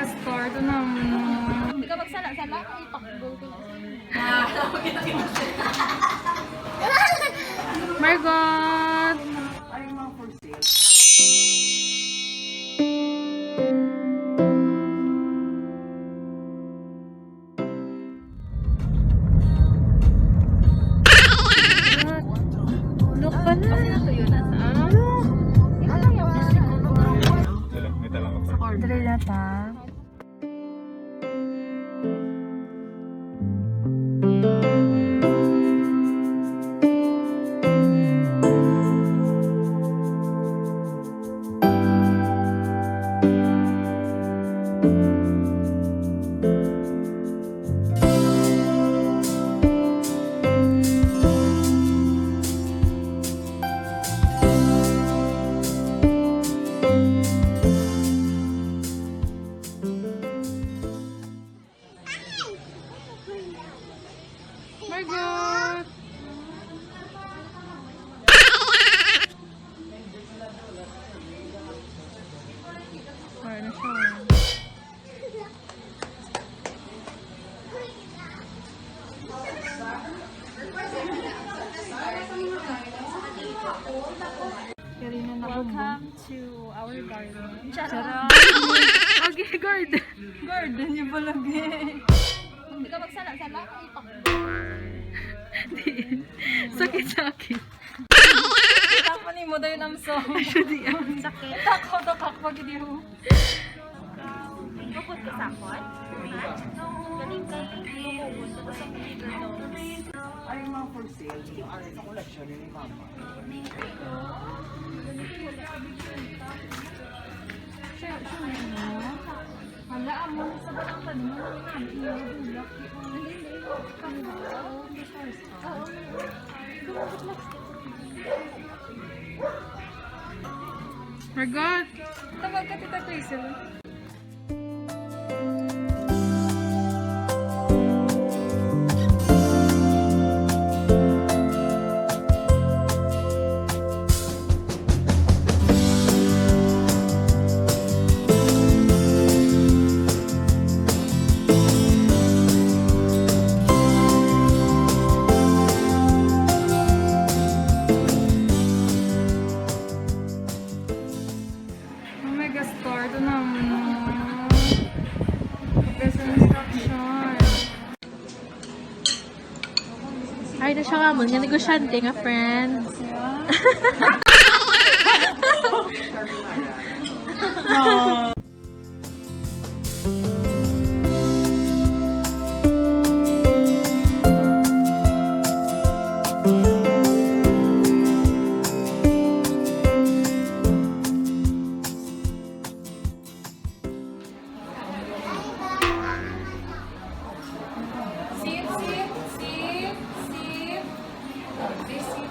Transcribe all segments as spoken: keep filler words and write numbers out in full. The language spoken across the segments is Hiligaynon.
Store to na mo. Hindi ka magsala-sala, ipakbol ko na sa inyo. Margot! Look ka na. Ano? Dali na ta. Margot! Wala na siya. Welcome to our garden. Charot. Okay, garden. Garden niya pala, be. Hindi ka magsala-sala, ipak. Di. Sakit-sakit. Kita pa ni mo dayon ang song. Siya di ang sakit. Takot ako pag hindi mo. Bukod ko sa akon. Galing kay bukod ko sa computer notes. Ay, mga for sale. Ano sa koleksyon ni Mama? Sure, sure, no? Hala, amo na sa barang tanan, ano na, ang iya, bulak, yung, ano, yung, ang, ang, ang, ang, Margot! Tawag ka, Tita Crisel. Oh my God, store to na mo. Professor instruction. Ay, na siya nga mo. Nga negosyante nga friends. Sit, sit, sit, sit. Sit, sit.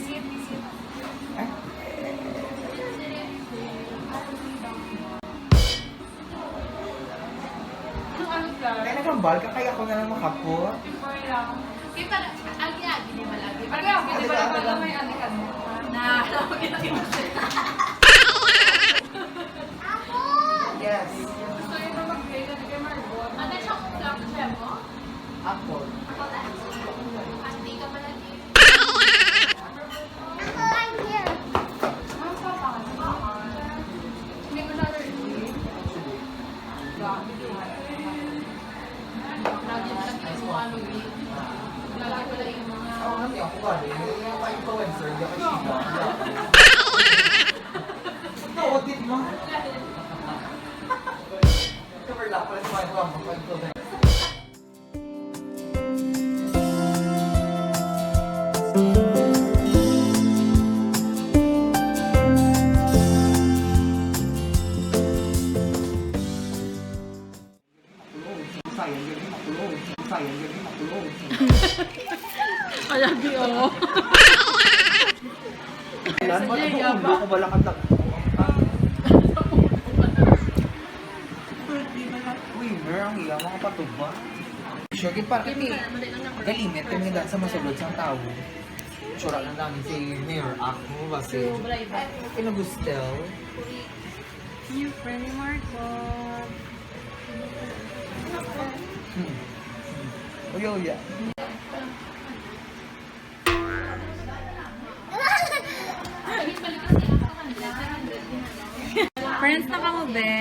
Sit, sit. Kaya nagambal ka, kaya ako na lang makapot. Kita na, agi-agi ni malagi. Agi-agi ni malagi. May agi ka mo. Na, kita, kita. Yes. Gusto yun na mag-play na di kay Margot. Ano siya kung lang siya mo? Ako. Ako na. Hindi ka pala di. Ako, I'm here. Hindi ko na. Ako, hindi ako pwede. Hindi ako influencer. Hindi ako siya. Ito, audit mo. Cover lang pala sa mga Kaya di, oh. Kailan mo Sige, ito? Yaba. Ako wala kang tag-, Uy, mer, ang iya, mga patuba. Sure, gid, para kay galimit kami daan sa masulod sang tawo. Sure lang namin si Mayor ako, basi. True, balay ba? Ay, pinagustel. New friend ni Marco. Hmm. Uyo, uya. Friends na kamo, be?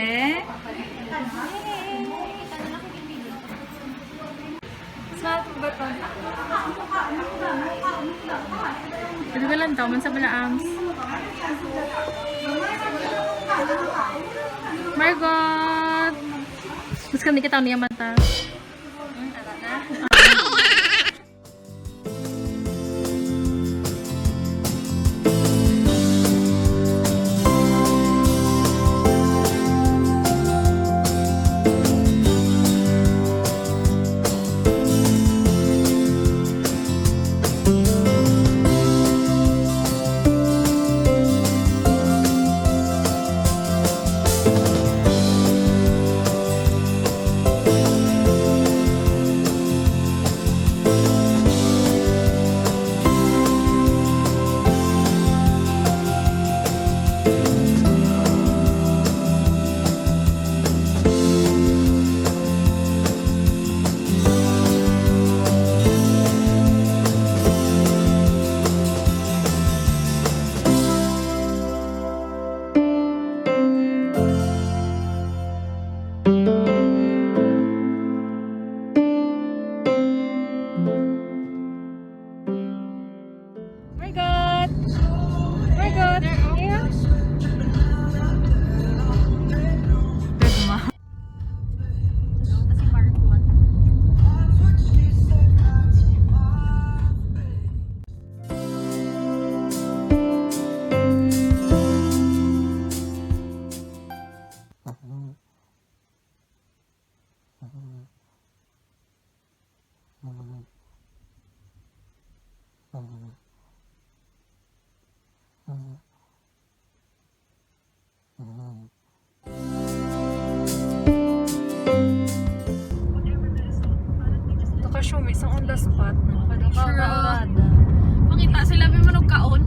Sa ato ba to? Pwede ba lang to? Man sa pala, Ams? Margot! Mas kami kita niya mata. Hmm, ala na. Margot! Margot! Iya? Pwede ma. Ito ka, Shumi, sa on the spot, no? Kada Sure. kaurada. Pangita sila, may manugkaon.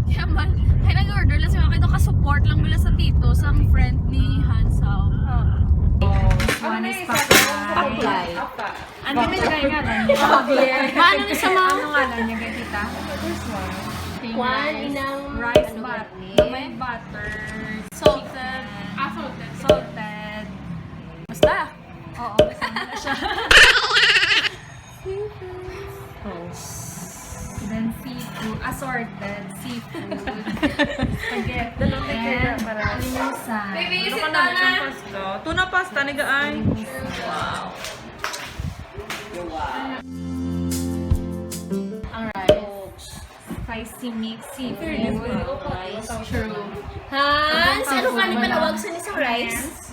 Kaya man, ay nag-order lang sila. Kaya ka-support lang nila sa Tito, sa friend ni Hansaw. Ah. Ano na isa? Apply. Ano na yung ngalan niya? Paano na sa mga Ano nga lang niya, tita? First one. Plain Kuan, rice. inang Rice ano but ba? May butter. Salted. Ah, salted. Salted. Basta. Oo, basta na siya. Seafood. Then seafood. Assorted seafood. Spaghetti. Dalawang And kaya para. Alimusan. Baby, Ano sit ka na down na. ng pasta? Tuna pasta, nag-aay. Wow. Ang rice. Spicy mix seafood. Rice, true. Hans, ano ka ni manawag sa ni sa rice?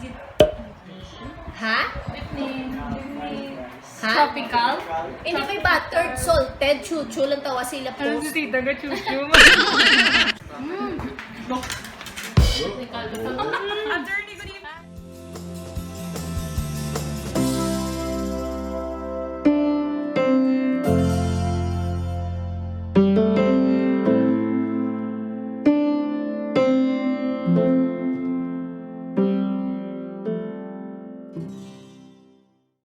Ha? Ha? Tropical? Hindi, may buttered, salted, chuchu lang tawa sila po. Ano si Tita ga chuchu? Mm. After